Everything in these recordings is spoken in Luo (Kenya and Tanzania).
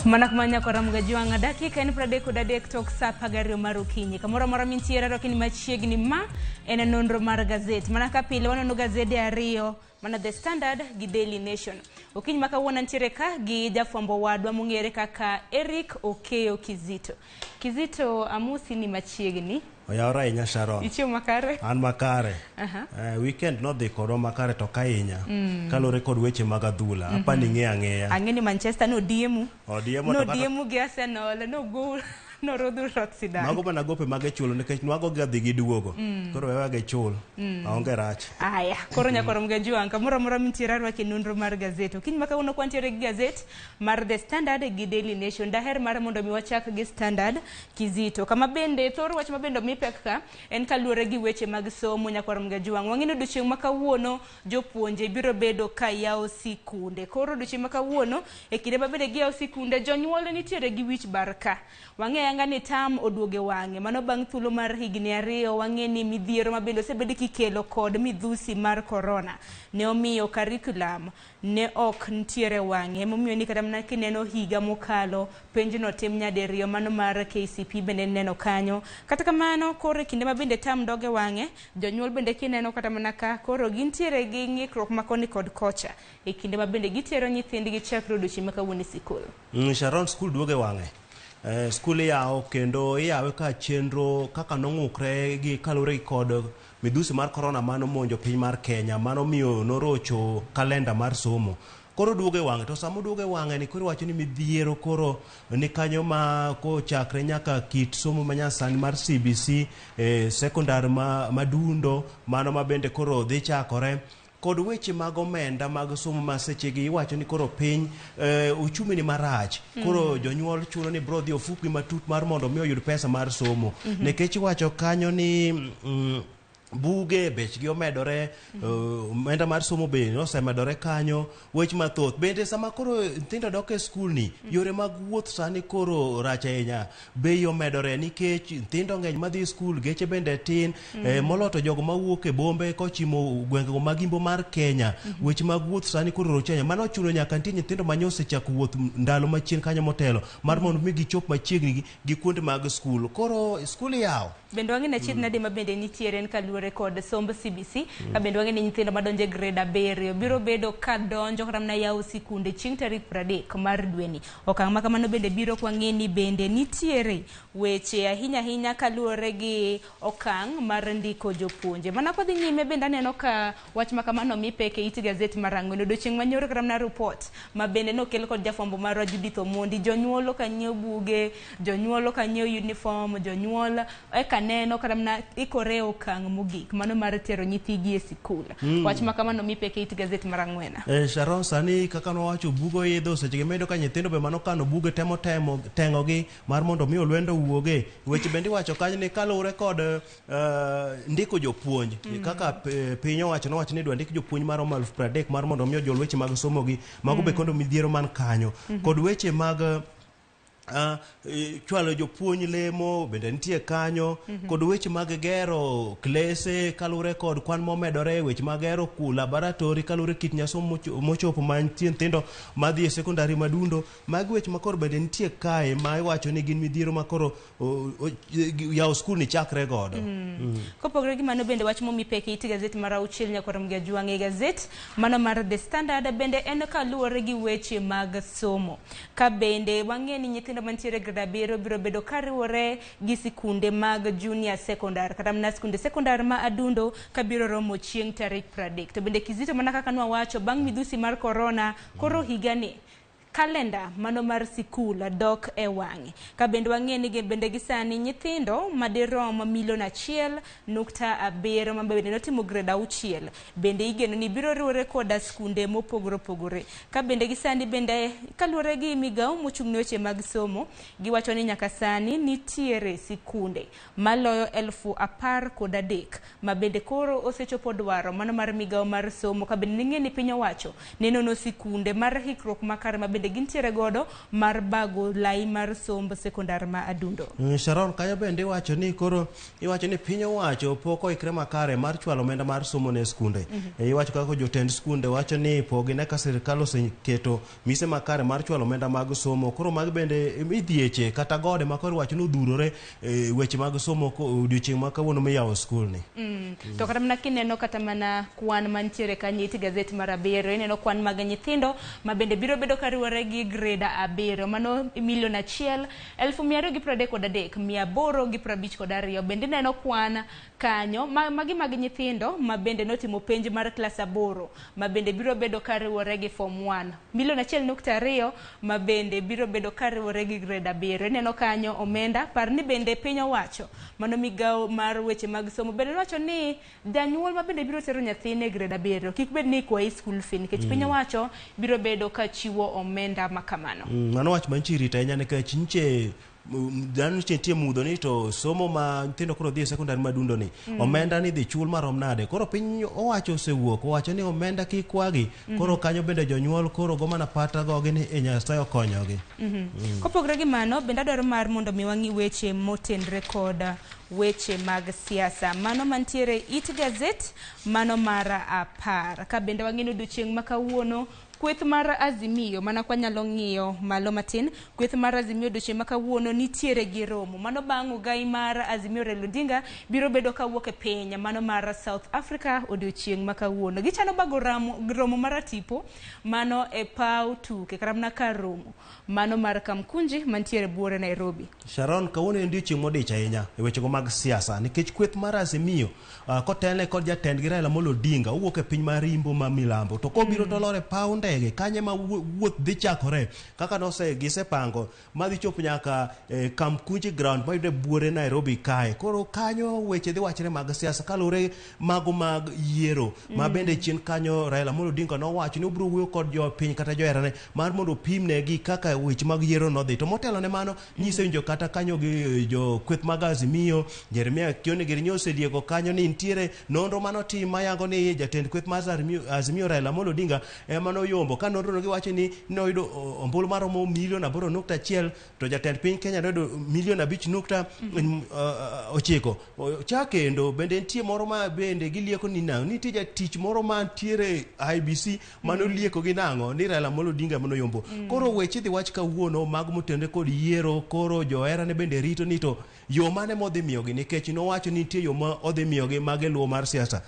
Mana kuma nyakora Mgajwang'a dakika en 33 tok saa 12 mar okinyi. Kamoro amora mintiere arwaki ni machiegni ma en nonro mar gazet. Mana ka pile wanono gazede ariyo mana The Standard gi Daily Nation. Okinyi ma kawuono antiere ka gi jafwambo wadwa mong'ere kaka Eric Okeyo Kizito. Kizito amosi ni machiegni. Oyawore ahinya Sharon. Ichiemo makare? An makare. Weekend nodhi kodwa makare to ok ahinya. Kaluwore kod weche mag adhula. Apa ni ing'eyo ang'eya. Ang'e ni Manchester nodiemu. Odiemo to kata Nodiemu gi Arsenal, nogol norodhu rot sidang. mago mana gope mage chulo nikech nwago ga dhi gi duogo. Koro wewa gi chul. Aonge rach. Aya, koro nyakoro Mgajwang', kamoro amora mintiere arwaki e nonro mar gazet. Okinyi ma kawuono kwantiere gi gazet mar The Standard gi Daily Nation. Daher mar mondo mi wachak gi Standard Kizito. Kama bende thor wach ma bende omi pek ka en kaluwore gi weche mag somo nyakwar Mgajwang'. Wang'e ni odiochieng' ma kawuono jopuonje biro bedo ka yawo sikunde. Koro odiochieng' ma kawuono e kinde ma bende giyawo sikunde jonyuol nitiere gi wich bar ka. Wang'e ayanga ni tam oduogo e wang'e. Mano bang' thuolo mar higni 2 wang'e ni midhiero ma bende osebed kikelo kod midhusi mar korona ne omiyo curriculum ne ok nitiere wang'e. Emomiyo ni kata mana kineno higa mokalo penj notim nyadiriyo mano mar KCP bende neno kanyo. Kata kamano koro e kinde ma bende tam dog e wang'e jonyuol bende kineno kata mana ka koro gintiere gi ng'ikruok ma koni kod kocha e kinde ma bende gitero nyithindgi chakre odiochieng' ma kawuono e sikul. Sharon skul duogo e wang'e. Skul iyawo kendo iyawe ka chenro kaka nong'ukre gi kaluwore gi kod midhusi mar korona mano monjo piny mar Kenya mano miyo norocho kalenda mar somo. Koro duogo e wang'e to sama oduogo e wang'e ni koro iwacho ni midhiero koro ni kanyo ma kochakre nyaka kit somo manyasani mar CBC sekondar madundo mano ma bende koro dhi chakore kod weche mag omenda mag somo ma sechegi iwacho ni koro piny uchumi ni marach. Koro jonyuol chuno ni bro dhi ofukgi matut mar mondo mi oyud pesa mar somo. Nikech iwacho kanyo ni buge bechgi omedore, omenda mar somo be osemedore kanyo, weche mathoth. Bende sama koro nyithindo dok e skul ni, yore mag wuoth sani koro rach ahinya. Bei omedore nikech nyithindo ng'eny madhi skul, geche bende tin, moloyo to jogo mawuok e bombe kochimo gwengego mag imbo mar Kenya. Weche mag wuoth sani koro rocho ahinya. Mano ochuno nyaka nitie nyithindo ma osechako wuoth ndalo machien kanyo motelo mar mondo mi gichop machiegni gi kuonde mag skul. Koro skul iyawo. Bende wang'e ni achiedh nade ma bende nitiere en kaluwore kod somb CBC ka bende wang'e ni nyithindo madonjo e grade 7 biro bedo ka donjo kata mana yawo sikunde chieng' tarik 30 mar dweni. Okang' ma kamano bende biro kwang'e ni bende nitiere weche ahinya ahinya kaluwore gi okang' mar ndiko jopuonje. Mana kodhi nyime bende aneno ka wach ma kamano mi pek e it gazet mar ang'wen odiochieng' manyoro kata mana report ma bende nokel kod jafwambo marwa Judith Omondi. Jonyuol ok nyiew buge, jonyuol ok nyiew uniform, jonyuol eka neno kata mana ikore e okang' mogik mano mar tero nyithigi e sikul. Wach ma kamano mi pek e it gazet mar ang'wen. Sharon sani kaka nowacho buge oidho seche gi medo ka nyithindo be mano kano buge temo temo teng'ogi mar mondo mi olwendo owuoge. Weche bende iwacho kanyo ni kaluwore kod ndiko jopuonj kaka piny owacho nowacho ni idwa ndik jopuonj maromo 30,000 mar mondo mi ojol weche mag somo gi mago be kondo midhiero man kanyo kod weche mag chwalo jopuonj lemo bende nitie kanyo kod weche mag gero klese kaluwore kod kwan momedore, weche mag gero laboratory kaluwore kit nyasomo mochopo mantie nyithindo madhi e sekondari madundo. Magi weche makoro bende nitie kae ma iwacho ni gin midhiero makoro yawo skul ni chakre godo. Kopogore gi mano bende wach momi pek e it gazet mar 6 nyakwar Mgajwang' e gazet mano mar The Standard bende en kaluwore gi weche mag somo. Ka bende wang'e ni nyithindo mantiere grade 7 biro bedo kariwore gi sikunde mag junior secondary kata mana sikunde secondary ma adundo kabiro romo chieng' tarik 30. To bende Kizito mana kaka nwawacho bang' midhusi mar korona koro higani kalenda mano mar sikul dok e wang'e. Ka bende wang'e ni bende gi sani nyithindo madirom milion 1.7 ma bende notimo grade 6 bende igeno ni biro riwore koda skunde mopogore opogore. Ka bende gi sani bende kaluwore gi migawo mochung' ne weche mag somo giwacho ni nyaka sani nitiere sikunde maloyo 13,000 ma bende koro osechopo dwaro mano mar migawo mar somo. Ka bende ning'e ni piny owacho ne nono sikunde mar hikruok makare ma bende bende gintiere godo mar bago lai mar somb sekondar ma Adundo. Sharon, kanyo bende iwacho ni koro iwacho ni piny owacho pok oikre makare mar chwalo omenda mar somo ne skunde. Iwacho kaka jotend skunde wacho ni pok gine ka sirikal oseketo mise makare mar chwalo omenda mag somo. Koro magi bende midhieche kata gode ma koro iwacho ni odhurore weche mag somo odiochieng' ma kawuono miyawo skul ni. To kata mana kineno kata mana kwan mantiere kanyo it gazet mar 7, ineno kwan mag nyithindo ma bende biro bedo kariwore gi grade 7, mano 1,233,852. Bende ineno kwan kanyo magi mag nyithindo ma bende notimo penj mar klas 8 ma bende biro bedo kariwore gi form 1, 1.2 million ma bende biro bedo kariwore gi grade 7. Ineno kanyo omenda, par ni bende piny owacho mano migawo mar weche mag somo bende nowacho ni janyuol ma bende biro tero nyathine e grade 7 kik bed ni ikwayi school fee nikech piny owacho biro bedo ka chiwo omenda ma kamano. Mano wach mantie irito ahinya nikech nche dhano nitie mudho ni to somo ma nyithindo koro dhi e sekondar madundo ni omenda ni dhi chul marom nade. Koro piny owacho osewuok owacho ni omenda kik kwagi. Koro kanyo bende jonyuol koro go mana pata gogi ni e Nyasaye okonyogi. Kopogore gi mano, bende adwaro mar mondo mi wang'i weche motenre kod weche mag siasa. Mano mantiere it gazet, mano mar 10. Ka bende wang'ino odiochieng' ma kawuono, kweth mar Azimio, mana kwanyalo ng'iyo malo matin, kweth mar Azimio odiochieng' ma kawuono nitiere gi romo. Mano bang' ogai mar Azimio Raila Odinga biro bedo kawuok e piny mano mar South Africa odiochieng' ma kawuono. Gichano bago romo mar atipo mano e paw tuke kata mana kar romo mano mar Kamkunji mantiere buore Nairobi. Sharon, kawuono en odiochieng' modich ahinya e wechego mag siasa nikech kweth mar Azimio kotelne kod jatendgi Raila Amolo Odinga owuok e piny mar Imbo ma Milambo to kobiro to olor e paw ndege kanye ma wuoth dhi chakore kaka nose gisepango madhi chopo nyaka Kamkunji ground mayudore buore Nairobi kae. Koro kanyo weche dhi wachre mag siasa kaluwore mago mag yiero ma bende chien kanyo Raila Amolo Odinga nowacho ni obiro wuoyo kod jopiny kata joherane mar mondo opimnegi kaka weche mag yiero nodhi. To motelo ne mano nyiso winjo kata kanyo gi jo kweth mag Azimio Jeremia Kioni giri osedieko kanyo ni nitiere nonro manotim mayango ni jatend kweth mar Azimio Raila Amolo Odinga ema noyombo ka nonro no giwacho ni noyudo ombulu maromo 8.1 million to jatend piny Kenya noyudo 5.9 million. Cha kendo bende nitie moro ma bende gilieko ni nang'o nitie jatich moro mantiere IEBC manolieko gi nang'o ni Raila Amolo Odinga manoyombo. Koro weche idhi wach kawuono mag motenore kod yiero koro joherane bende rito ni to yo mane modhi miyogi nikech nowacho ni nitie yo ma odhi miyogi mag luwo mar siasa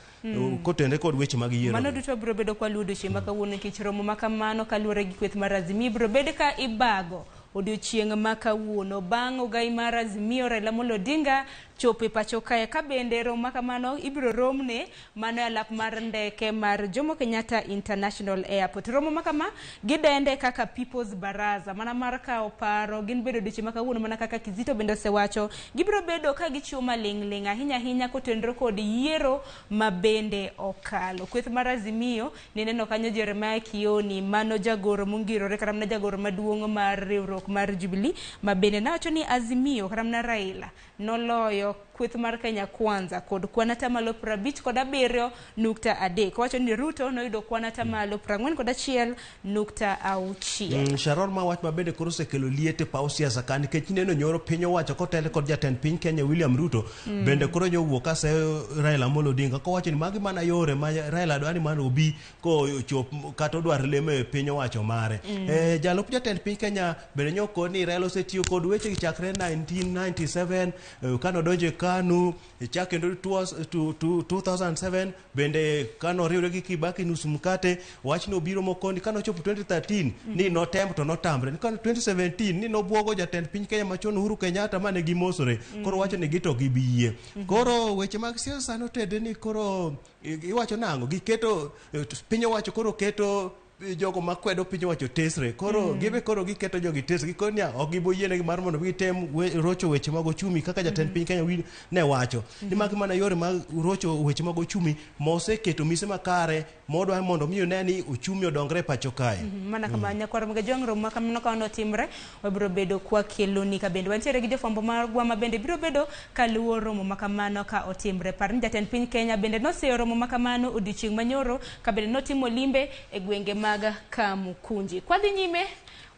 kotenore kod weche mag yiero. Mano duto biro bedo kwa luwo odiochieng' ma kawuono nikech romo ma kamano kaluwore gi kweth mar Azimio biro bedo ka ibago odiochieng' ma kawuono bang' ogai mar Azimio Raila Amolo Odinga chopo e pacho kae ka bende romo ma kamano ibiro romne mano e alap mar ndeke mar Jomo Kenyatta International Airport. Romo ma kama gidende kaka People's Baraza mana mar kawo paro gin bedo odiochieng' ma kawuono mana kaka Kizito bende osewacho gibiro bedo ka gichiwo maling' ling' ahinya ahinya kotenore kod yiero ma bende okalo. Kweth mar Azimio nineno kanyo Jeremiah Kioni mano jagoro mongirore kata mana jagoro maduong' mar riwruok mar Jubilee ma bende nowacho ni Azimio kata mana Raila noloyo kweth mar Kenya Kwanza kod kwan atamalo 57.3. Owacho ni Ruto noyudo kwan atamalo 41.6. Sharon ma wach ma bende koro osekelo liet e paw siasa ka nikech ineno nyoro piny owacho kotel kod jatend piny Kenya William Ruto bende koro nyowuok kaseyo Raila Amolo Odinga kowacho ni magi mana yore ma Raila dwani mondo obi kochop kata odwar lemo e piny owacho mare. Jalup jatend piny Kenya bende nyokoni ni Raila osetiyo kod weche gi chakre 1997 kanodonjo e KANU chak kendo 2007 bende kanoriwre gi Kibaki nus mkate wachno obiro mokondi kanochopo 2013 ni notem to notamre ni kano 2017 ni nobwogo jatend piny Kenya machon Uhuru Kenyatta mane gimosore koro wacho ni gito gibiyie. Koro weche mag siasa notede ni koro iwacho nang'o giketo piny owacho koro keto jogo makwedo piny owacho tesre koro gibe koro giketo jogi tesre gikoni niya ok giboyienegi mar mondo gitem rocho weche mag ochumi kaka jatend piny Kenya ne wacho ni magi mana yore mag rocho weche mag ochumi moseketo mise makare modwa mondo mi one ni ochumi odongre e pacho kae. Mana kama nyakwar Mgajwang' romo ma kamano ka notimre wabiro bedo kwa keloni ka bende wantiere gi jofwambo magwa ma bende biro bedo kaluwo romo ma kamano ka otimre. Par ni jatend piny Kenya bende noseyo romo ma kamano odiochieng' manyoro ka bende notimo limbe e gwenge mag Kamukunji. Kwadhi nyime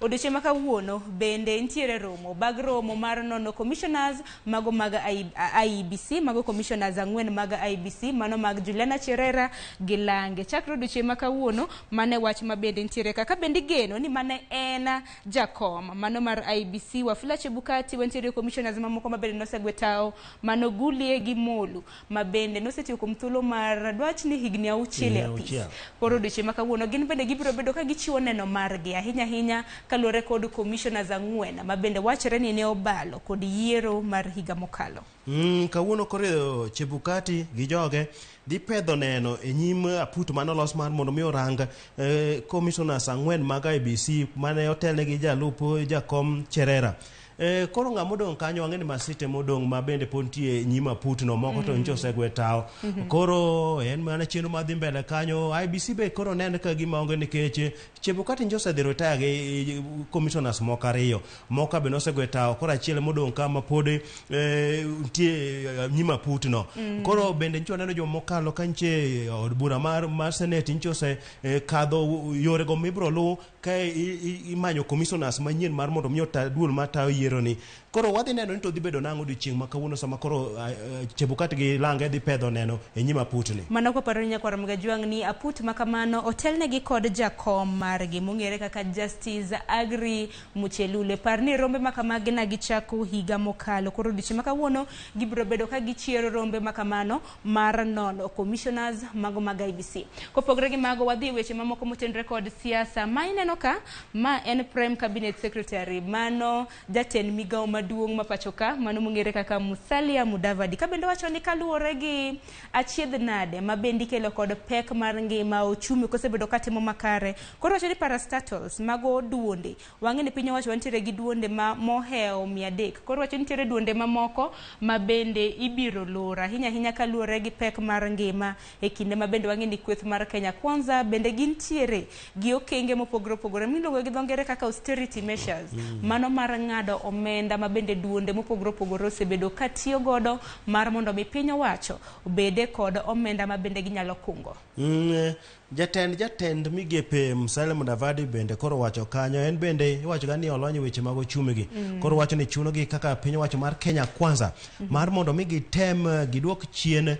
Odiochieng' ma kawuono bende nitiere romo bag romo mar nono commissioners mago mag IEBC, mago commissioners 4 mag IEBC, mano mag Juliana Cherera gi Lange. Chakre odiochieng' ma kawuono mane wach ma bende nitiere kaka bende igeno ni mane en jakom mano mar IEBC Wafula Chebukati, wantiere commissioners mamoko ma bende nosegwe tao mano Gulie gi Molu ma bende nosetiyo kuom thuolo mar dwach ni higni 6 e apis. Koro odiochieng' ma kawuono gin bende gibiro bedo ka gichiwo neno margi ahinya ahinya kaluwore kod commissioners 4 ma bende wachore ni ne obalo kod yiero mar higa mokalo. Kawuono koro Chebukati gi joge dhi pedho neno e nyim aput manolos mar mondo mi orang commissioners 4 mag IEBC mane otelnegi jalup jakom Cherera. Koro ng'ama modong' kanyo wang'e ni Masite modong' ma bende pod nitie nyim aput no moko to nyocha osegwe tao. Koro en mana chenro madhi mbele kanyo. IEBC be koro neno ka gima onge nikech Chebukati nyocha osedhi retire gi commissioners moko 2. Moko be nosegwe tao koro achiel modong' ka ma pod nitie nyim aput no. Koro bende nyocha waneno joma mokalo ka nitie od bura mar Senate nyocha ose kadho yorego mibiro luw ka imanyo commissioners manyien mar mondo mi ota duol matayo yiero ni. Koro wadhi neno ni to dhi bedo nang'o odiochieng' ma kawuono sama koro Chebukati gi Lange dhi pedho neno e nyim aput ni. Mano koparo ni nyakwar Mgajwang' ni aput ma kamano otelnegi kod jakom margi mong'ere kaka Justice Agri Muchelule. Par ni rombe ma kamagi na gichako higa mokalo. Koro odiochieng' ma kawuono gibiro bedo ka gichiero rombe ma kamano mar nono commissioners mago mag IEBC. Kopogore gi mago wadhi e weche mamoko motenore kod siasa. Ma ineno ka ma en Prime Cabinet Secretary mano jatend migawo maduong' ma pacho ka mano mong'ere kaka Musalia Mudavadi. Ka bende wacho ni kaluwore gi achiedh nade ma bende ikelo kod pek mar ngima ochumi kosebedo katimo makare. Koro wacho ni parastatals mago duonde. Wang'e ni piny owacho wantiere gi duonde ma mohewo 300. Koro wacho ni nitiere duonde mamoko ma bende ibiro lor ahinya ahinya kaluwore gi pek mar ngima e kinde ma bende wang'e ni kweth mar Kenya Kwanza bende gintiere gi okenge mopogore opogore miluongo gi dho ngere kaka austerity measures. Mano mar ng'ado omenda ma bende duonde mopogore opogore osebedo katiyo godo mar mondo mi piny owacho obede kod omenda ma bende ginyalo kungo. Jatend migepe Musalia Mudavadi bende koro wacho kanyo en bende iwacho ga ni olony weche mag ochumi gi. Koro wacho ni chuno gi kaka piny owacho mar Kenya Kwanza mar mondo mi gitem giduok chien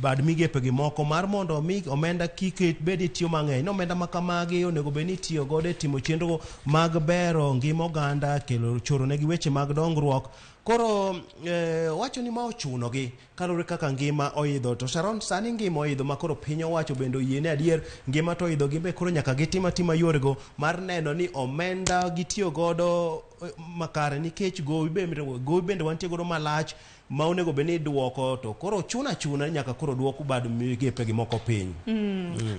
bad migepe gi moko mar mondo mi omenda kik bed ni tiyo mang'eny. No omenda ma kamagi onego bed ni itiyo godo e timo chenro mag bero ngima oganda, kelo choro negi weche mag dongruok. Koro wacho ni ma ochuno gi kaluwore kaka ngima oidho. To Sharon sani ngima oidho ma koro piny owacho bende oyie ni adier ngima to oidho gimbe koro nyaka gitim atima yorego mar neno ni omenda gitiyo godo makare nikech gowi bende wantie godo malach ma onego bed ni iduoko to koro chuna chuna nyaka koro duok bad migepe gi moko piny.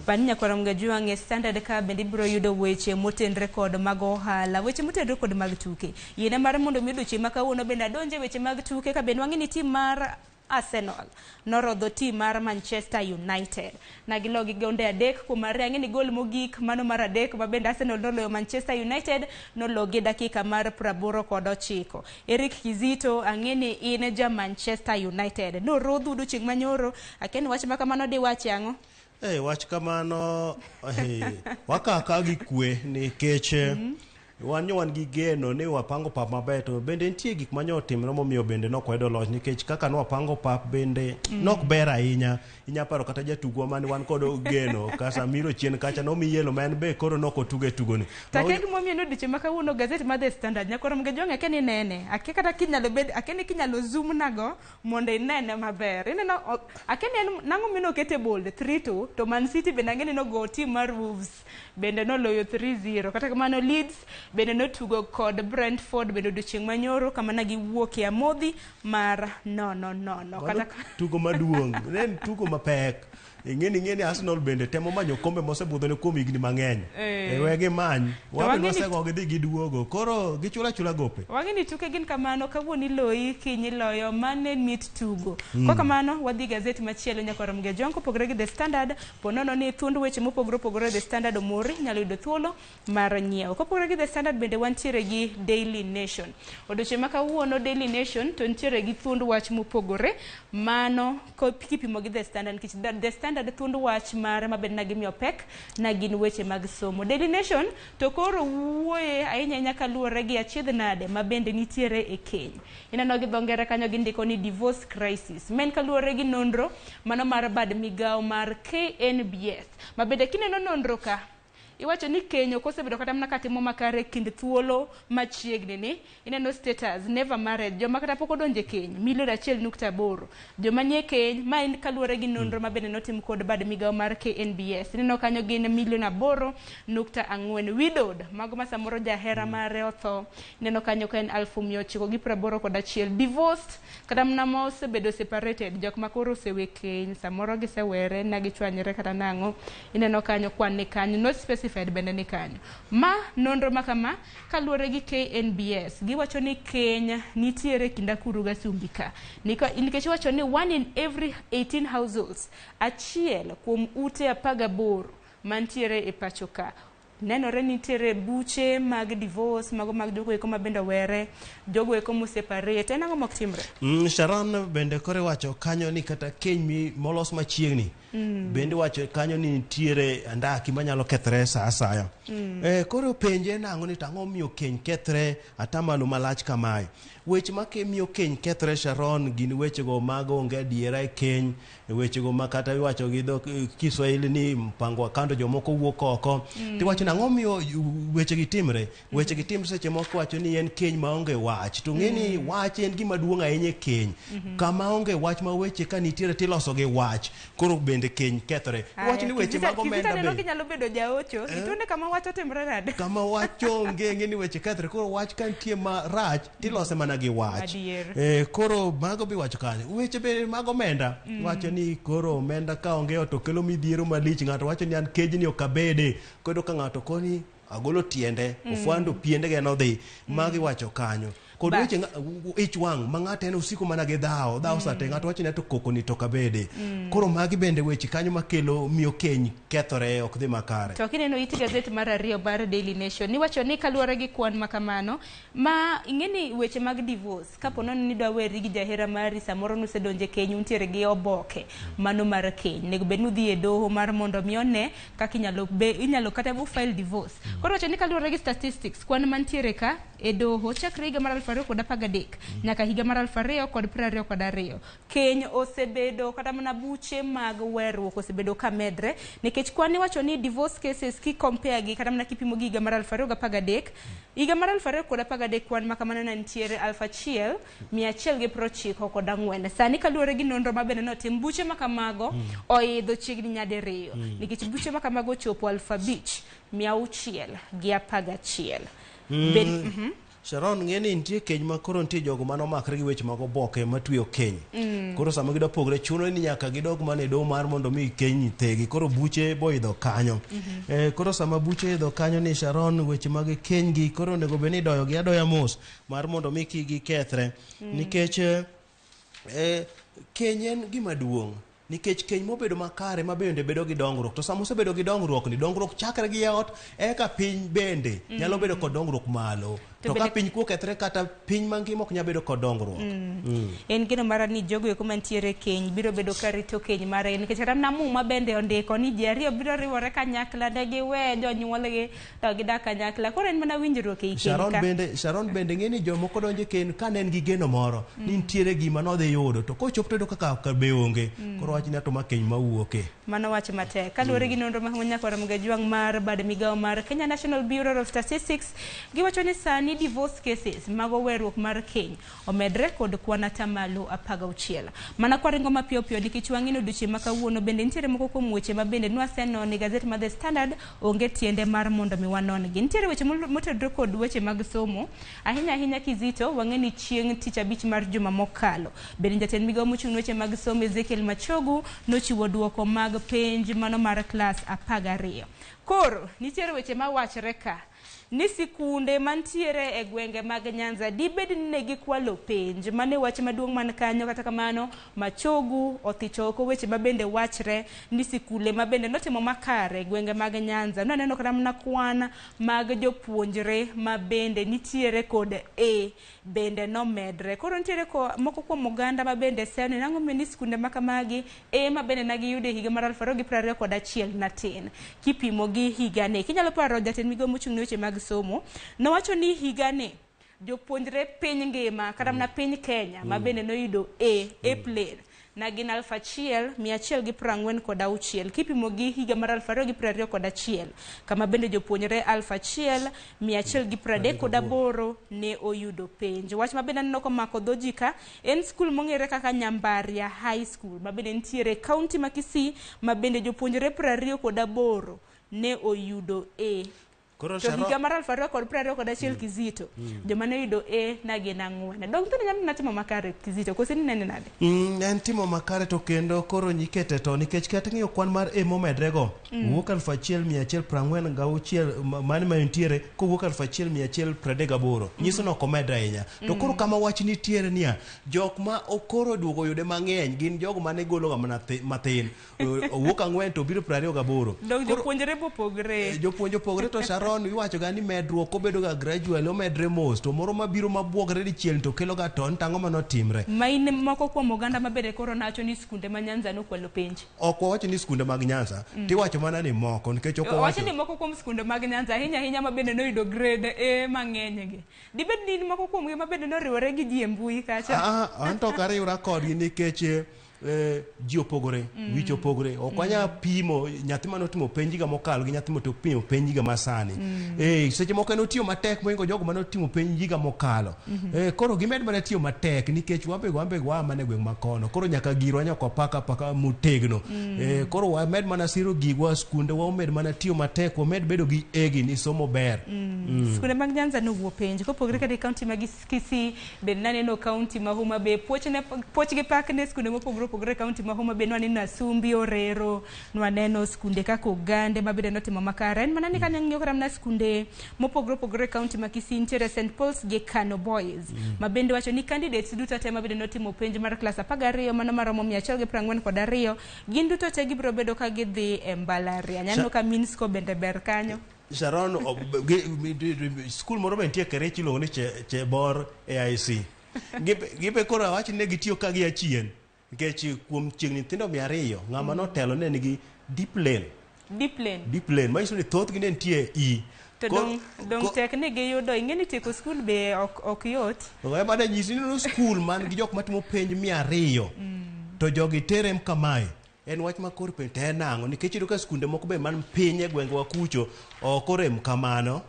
Pani nyakwara Mgajwang' e Standard ka bende ibiro yudo weche motenre kod mag ohala, weche motenre kod mag tuke. Yiena mar mondo mi odiochieng' ma kawuono bende adonje weche mag tuke ka bende wang'e ni tim mar Arsenal norodho tim mar Manchester United. Na gilo gi gonde 3 kuom 2. Ang'e ni gol mogik mano mar 3 ma bende Arsenal noloyo Manchester United nologi dakika mar 89. Eric Kizito ang'e ni in ja Manchester United. Norodhu odiochieng' manyoro. Akia ni wach ma kamano diwachi ang'o? Wach kamano wakaka gi kwe nikech wan wan gi geno ni wapango pap maber to bende nitie gik manyo otimore momiyo bende nok wayudo loch nikech kaka nwapango pap bende nok ber ahinya. Inya paro kata jatugwa mane wan kod geno Casemiro chien kacha nomi yelo ma en be koro nok otugo e tugoni. Take gimomiyo ni odiochieng' ma kawuono gazet mar The Standard nyakwar Mgajwang' akia ni nene akia kata kinyalo bed akia ni kinyalo zoom nago mondo inene maber. Ineno akia ni en nang'o mino okete bold 3-2 to Man City bende ang'e ni nogo team mar Wolves bende noloyo 3-0. Kata kamano Leeds bende notugo kod Brentford bende odiochieng' manyoro kama ne giwuokie amodhi mar 0-0. Kata tugo maduong', ne en tugo mapek. Ing'e ni Arsenal bende temo manyo kombe mosebudhone kuom higni mang'eny. We gimany. Wabe nosego gidhi giduogo. Koro gichula chula gope. Wang'e ni tuke gin kamano kawuono iloyi kiny iloyo mane mit tugo. Kwa kamano wadhi gazet machielo nyakwar Mgajwang' kopogore gi The Standard ponono ni thuond weche mopogore opogore The Standard omori nyalo yudo thuolo mar nyiewo. Kopogore gi The Standard bende wantiere gi Daily Nation. Odiochieng' ma kawuono Daily Nation to nitiere gi thuond wach mopogore mano kipimo gi The Standard nikech The Standard Standard thuond wach mare mabende na gimiyo pek na gin weche mag somo. Daily Nation to koro wuoye ahinya ahinya kaluwore gi achiedh nade ma bende nitiere e keny. Ineno gi dho ngere kanyo gindiko ni divorce crisis. Men kaluwore gi nonro mano mar bad migawo mar KNBS. Ma bende kineno nonro ka iwacho ni keny ok osebedo kata mana katimo makare kind thuolo machiegni ni ineno status never married joma kata pok odonje keny milion 1.8 joma nie keny ma en kaluwore gi nonro ma bende notim kod bad migawo mar KNBS ineno kanyo gin milion 8.4 widowed mago ma samoro jahera mare otho ineno kanyo ka en 981 divorced kata mana ma osebedo separated jok ma koro osewe keny samoro gisewere na gichwanyre kata nang'o ineno kanyo kwan ni kanyo not specified bende ni kanyo ma nonro ma kama kaluwore gi KNBS giwacho ni keny nitiere kind akuru gi asumbi ka nikech iwacho ni 1 in every 18 households achiel kuom ute 18 mantiere e pacho ka nenore ni nitiere buche mag divorce mago mag jogo eko ma bende owere jogo eko moseparate en ang'o mok timre Sharon bende koro iwacho kanyo ni kata keny molos machiegni bende iwacho kanyo ni nitiere andaki manyalo kethre sa asaya. Koro penje nang'o ni tang'o miyo keny kethre atamalo malach kamae. Weche ma miyo keny kethre Sharon gin wechego mag onge adiera e keny, wechego ma kata iwacho gi dho Kiswahili ni mpango wa kando jomoko wuok oko. Tiwacho nang'o miyo wechegi timre? Wechegi timre seche moko iwacho ni en keny maonge wach. To ng'e ni wach en gima duong' ahinya e keny. Kama onge wach ma weche ka nitiere tiloso gi wach. Koro bende keny kethore. Iwacho ni weche mag omenda be. Kinyalo bedo jaocho, ituone kama wach otimre nade? Kama wach onge ng'e ni weche kethre. Koro wach ka nitie marach tilose mana gi wach. Koro mago be iwacho kanyo. Weche be mag omenda. Wacho ni koro omenda ka onge to kelo midhiero malich. Ng'ato wacho ni an kejni ok abede. Koro ka ng'ato koni agolo tiende, ofwando piendege nodhi. Magi wacho kanyo. Kod weche ich wang' ma ng'ato en osiko mana gi dhawo, dhawo sate ng'ato wacho ni to koko ni to ok abede. Koro magi bende weche kanyo makelo miyo keny kethore ok dhi makare. To kineno it gazet mar ariyo mar Daily Nation niwacho ni kaluwore gi kwan ma kamano ma ing'e ni weche mag divorce kapo nono ni idwa weri gi jahera mari samoro nusedonje keny untiere gi oboke mano mar keny onego bed ni udhi e doho mar mondo mi one kaka inyalo kata bu file divorce. Koro wacho ni kaluwore gi statistics kwan mantiere ka e doho chakre higa mar 2013 nyaka higa mar 2022 keny osebedo kata mana buche mag weruok osebedo ka medre nikech kwan iwacho ni divorce cases ki compare gi kata mana kipimo gi higa mar 2013 higa mar 2013 kwan ma kamano ne nitiere 1194 sani kaluwore gi nonro ma bende notim buche ma kamago oidho chiegni nyadiriyo nikech buche ma kamago ochopo 5611. Sharon ng'e ni nitie keny ma koro nitie jogo mane omakre gi weche mag oboke matweyo keny. Koro sama gidwa pogre chuno ni nyaka gidog mana e doho mar mondo mi keny thegi. Koro buche boidho kanyo. Koro sama buche idho kanyo ni Sharon weche mag keny gi koro onego bed ni idoyo gi adoya mos mar mondo mi kik gikethre. Nikech keny en gima duong'. Nikech keny mobedo makare ma bende bedo gi dongruok to sama osebedo gi dongruok ni dongruok chakre gi ot eka piny bende nyalo bedo kod dongruok malo to ka piny kokethre kata piny mangima ok nyal bedo kod dongruok. En geno mara ni jogo eko mantiere keny biro bedo ka rito keny mare nikech kata mana Muma bende ondiko ni ji ariyo biro riwore kanyakla ne giwe jonyuolgi to gidak kanyakla koro en mana winjruok ei keny ka. Sharon bende ng'e ni jomoko donjo e keny ka ne en gi geno moro ni nitiere gima nodhi yudo to kochopo to yudo kaka be onge. Koro wach ni to ma keny mawuoke. Mano wach matek. Kaluwore gi nonro ma nyakwara Mgajwang' mar bad migawo mar Kenya National Bureau of Statistics giwacho ni sani divorce cases mago weruok mar keny omedre kod kwan atamalo 16. Mana kwaringo mapiyo piyo nikech wang'ino odiochieng' ma kawuono bende nitiere moko kuom weche ma bende nwasenono e gazet mar The Standard onge tiende mar mondo mi wanon gi. Nitiere weche motudore kod weche mag somo ahinya ahinya Kizito wang'e ni chieng' tich abich mar juma mokalo bende jatend migawo mochung' ne weche mag somo Ezekiel Machogu nochiwo duoko mag penj mano mar klas 12. Koro nitiere weche mawachre ka ni sikunde mantiere e gwenge mag Nyanza dibed ni ne gikwalo penj mane wach maduong' man kanyo kata kamano Machogu othicho oko weche mabende wachre ni sikule mabende notimo makare e gwenge mag Nyanza nwaneno kata mana kwan mag jopuonjre mabende nitiere kod A. bende nomedre. Koro nitiere moko kuom oganda ma bende seyo ni nang'o ni skunde ma kamagi e ma bende nagiyudo e higa mar 2021 natin kipimo gi higani. Kinyalo paro jatend migao mochung' ne weche mag somo nowacho ni higani jopuonjre piny ngima kata mana piny Kenya ma bende noyudo A plain na gin 1146 kipimo gi higa mar 2021 kama bende jopuonjre 1138 ne oyudo penj. Wach ma bende aneno komako dho ji ka en skul mong'ere kaka Nyambaria High School ma bende nitiere e kaunti ma Kisii ma bende jopuonjre 28 ne oyudo A. Koro To higa mar 2021 Kizito, joma ne oyudo A na gin 4. Dong' nyithindo nyalo timo makare Kizito, koso inene nade? En timo makare to kendo koro nyikete to nikech kata ng'iyo kwan mar A momedrego wuok 1146 mane ma nitiere kowuok 1138 nyiso ni ok omedre ahinya. To koro kama wach nitiere niya, jok ma koro oduogo yude mang'eny gin jogo mane gologa mana mathin. Owuok 4 to obiro 28. Dong' jopuonjre bopogre. Jopuonj opogre to Sharon iwacho ga ni medruok obedo ga gradual omedre mos to moro mabiro mabuogre dichiel to kelo ga ton tang'o manotimre. Ma in moko kuom oganda ma bende koro nacho ni skunde ma Nyanza nokwalo penj. Ok wawacho ni skunde mag Nyanza, tiwacho mana ni moko nikech ok Wacho wawacho. ni moko kuom skunde mag Nyanza ahinya ahinya ma bende noyudo grade A mang'eny gi. Dibed ni in moko kuomgi ma bende noriwore gi ji e mbui kacha. An to ok ariwra kodgi nikech ji opogore, wich opogore. Ok wanyal pimo nyathi mane otimo penj higa mokalo gi nyathi motimo penj higa masani. Seche moko en otiyo matek mohingo jogo mane otimo penj higa mokalo. Koro gimed mana tiyo matek nikech wambe waa mana e gweng' makono. Koro nyaka girwa nyaka wapaka apaka motegno. Koro wamed mana siro gigwa, skunde wa omed mana tiyo matek, wamed bedo gi egi ni somo ber. Skunde mag Nyanza nowuo penj kopogore kata e kaunti ma Kisii bende naneno kaunti ma Homa Bay puoch gi pak ne skunde mopogore opogore e kaunti ma Homa Bay nwaneno Asumbi, Orero, nwaneno skunde kaka Ogande ma bende notimo makare. En mana ni ka ng'iyo kata mana skunde mopogore opogore e kaunti ma Kisii nitiere St Paul's gi Kano Boys ma bende wacho ni candidates duto te ma bende notimo penj mar klas 12 mano maromo 142 gin duto te gibiro bedo ka gidhi e mbalariany. Aneno ka Minsco bende ber kanyo. Sharon, skul moro be nitie Kericho iluongo ni Chebor AIC. Gibe koro awach ni gitiyo ka gi achien nikech kuom chiegni nyithindo 200 ng'ama notelo ne nigi deep lane. Deep lane. Deep lane manyiso ni thothgi ne nitie E. To dong tek ni giyudo, ing'e ni tieko skul be ok yot. Ema ne nyisi ni skul man gi jok matimo penj 200 to jogi terem kamae. En wach ma kor penj to en nang'o nikech iyudo ka skunde moko be man piny e gwengewa kucho ok orem kamano.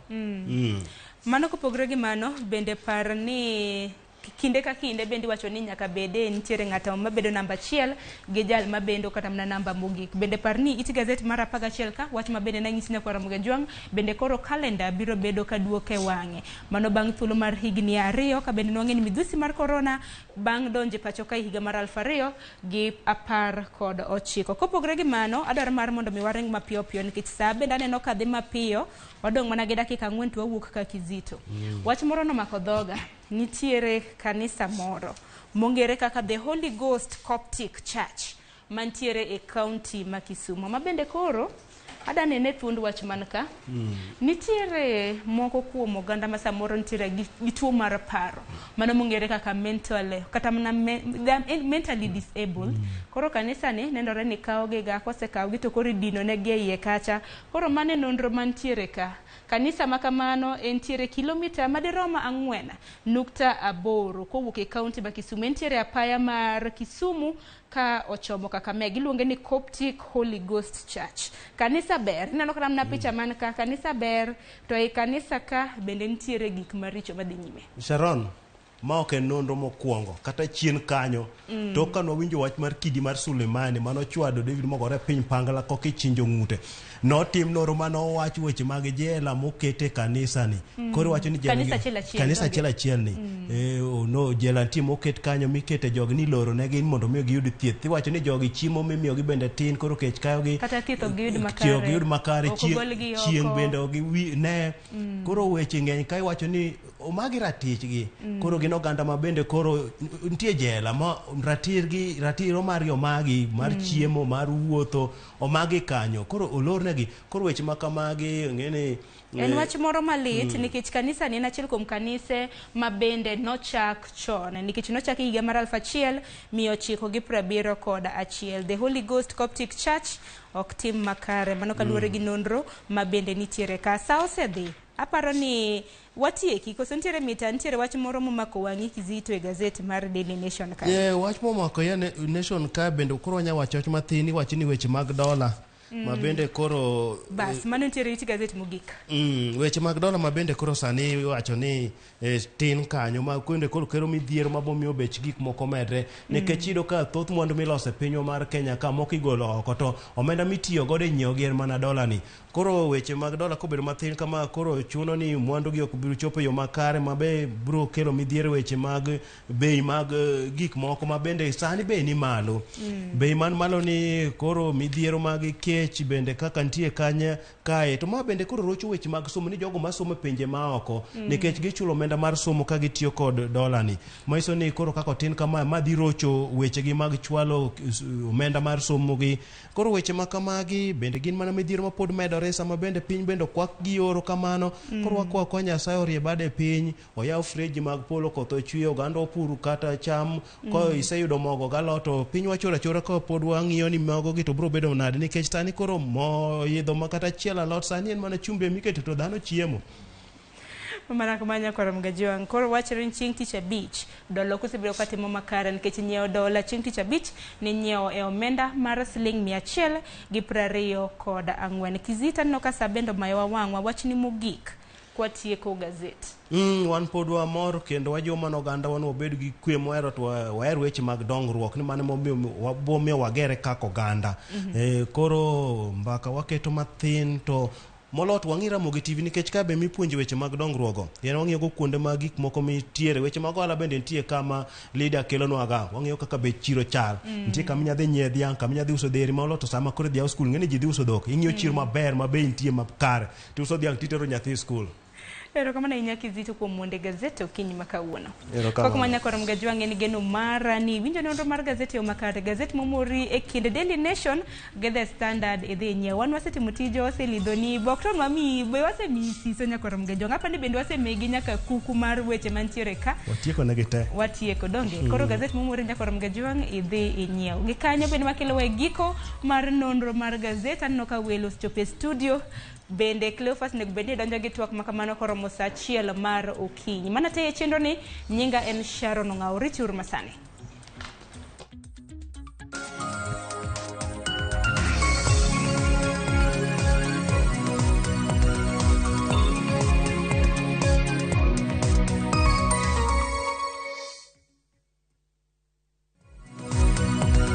Mano kopogore gi mano bende par ni kinde ka kinde bende iwacho ni nyaka bede nitiere ng'ato mabedo namba 1 gi jal mabendo kata mana namba mogik. Bende par ni it gazet mar 11 ka wach mabende nanyisi nyakwar Ramogi Ajwang' bende koro kalenda biro bedo ka duoke wang'e. Mano bang' thuolo mar higni 2 ka bende nwang'e ni midhusi mar korona bang' donjo e pacho ka e higa mar 2019. Kopogore gi mano, adwaro mar mondo mi waring mapiyo piyo nikech saa bende aneno ka dhi mapiyo, wadong' mana gi dakika 4 to wawuok ka Kizito. Wach moro nomako dhoga, nitiere kanisa moro mong'ere kaka The Holy Ghost Coptic Church mantiere e kaunti ma Kisumu ma bende koro ada nene thuond wach man ka. Nitiere moko kuom oganda ma samoro nitiere gi tuo mar paro mano mong'ere kaka mental kata mana mentally disabled. Koro kanisa ni nenore ni kawogi ga kosekawgi to koro idino negi e iye kacha. Koro mano e nonro mantiere ka. Kanisa ma kamano entiere kilomita madirom 4.8 kowuok e kaunti ma Kisumu. Entiere apaya mar Kisumu ka ochomo Kakamega. Iluonge ni Coptic Holy Ghost Church. Kanisa ber. Ineno kata mana picha man ka, kanisa ber. To ei kanisa ka bende nitiere gik maricho madhi nyime. Sharon, ma ok en nonro mokwongo kata chien kanyo to ka nwawinjo wach mar kidi mar Sulemani manochwado David mogore piny pangla koka ichinjo ng'ute, notim nonro manowach weche mag jela mokete kanisa ni. Koro iwacho ni jela Kanisa achiel achiel, kanisa achiel achiel ni. No jela nitie moket kanyo mikete jogi ni iloro negi mondo mi giyud thieth. Iwacho ni jogi chiemo mimiyogi bende tin, koro kech kayogi. Kata thieth ok giyud makare. Ok giyud makare, Ok ogolgi oko. Chieng' bende ok ne. Koro weche ng'eny ka iwacho ni Omagi ratichgi. Koro gin oganda ma bende koro nitie jela ma ratirgi ratiro margi omagi mar chiemo, mar wuotho omagi kanyo. Koro olornegi. Koro weche ma kamagi ng'eni En wach moro malit nikech kanisa ni en achiel kuom kanise ma bende nochak chon nikech nochak e higa mar 1971. The Holy Ghost Coptic Church ok tim makare mano kaluwore gi nonro ma bende nitiere ka. Sa osedhi, aparo ni watieki koso nitiere mita nitiere wach moro momako wang'i Kizito e gazet mar Daily Nation ka. Wach momako ya Nation ka bende koro wanya wacho wach mathin iwacho ni weche mag dola ma bende koro Bas, mano nitiere it gazet mogik. Weche mag dola ma bende koro sani iwacho ni tin kanyo ma bende koro kelo midhiero ma bomiyo bech gik moko medre nikech iyudo ka thoth mwandu miloso e pinywa mar Kenya ka moko igolo oko to omenda mitiyo godo e nyiewo gi en mana dola ni. Koro weche mag dola kobedo mathin kama koro chuno ni mwandu gi ok bi chopo e yo makare ma be biro kelo midhiero weche mag bei mag gik moko ma bende sani bei ni malo. Bei man malo ni koro midhiero mag kech bende kaka nitie kanya kae to ma bende koro rocho weche mag somo ni jogo masomo e pinje maoko nikech gichulo omenda mar somo ka gitiyo kod dola ni. Manyiso ni koro kaka otin kama ma dhi rocho wechegi mag chwalo omenda mar somo gi. Koro weche ma kamagi bende gin mana midhiero ma pod medore sama bende piny bende okwak gi oro kamano. Koro wakwa kwa Nyasaye orie bade piny, oyaw freji mag polo koth ochwe, oganda opur kata cham, ko iseyudo mogo galot to piny wachoro achora ka pod wang'iyo ni mogo gi to biro bedo nade nikech sani koro mo idho ma kata achiel alot sani en mana chumbi emiketo to dhano chiemo. Mana kamano nyakwar Mgajwang'. Koro wachore ni chieng' tich abich dola ok osebedo katimo makare nikech nyiewo dola chieng' tich abich ni nyiewo e omenda mar siling 124. Kizito aneno ka sa bende omayowa wang'wa wachni mogik kwatieko gazet. Wan pod wamor kendo wajiwo mana oganda wan wabed gi kwe mohero to waher weche mag dongruok ni mano emomiyo wagere kaka oganda. Koro mbaka waketo mathin to molo to wang'i Ramogi TV nikech ka be mipuonje weche mag dongruogo. En wang'iyo go kuonde ma gik moko mitiere weche mag ohala bende nitie kama leader kelonwaga. Wang'iyo kaka bech chiro chal. Nitie kama inya dhi nyiewe dhiang', kama inya dhi uso dheri molo to sama koro idhi yawo skul ng'eni ji dhi uso dhok. Ing'iyo chiro maber ma bei nitie makare. Tiuso dhiang' titero nyathi e skul. Erokamano ahinya Kizito kuom monde gazet okinyi ma kawuono. Erokamano. Kok manya koro Mgajwang' en geno mara ni winjo nonro mar gazet e yo makare. Gazet momori e kind Daily Nation gi The Standard idhi inyiew. Wan wasetimo tijwa waselidhoni bok to wamiyi be wasemiyi siso nyakwar Mgajwang'. Apani bende wasemigi nyaka kuku mar weche mantiere ka. Watieko negi te. Watieko donge. Koro gazet momori nyakwar Mgajwang' idhi inyiew. Gi kanyo bende makelowa e giko mar nonro mar gazet. Aneno ka welo osechopo e studio. Bende Cleophas onego bed ni donjo gi twak ma kamano koromo sa achiel mar okinyi. Mana te e chenro ni, nyinga en Sharon Ong'awo. Rituru masani.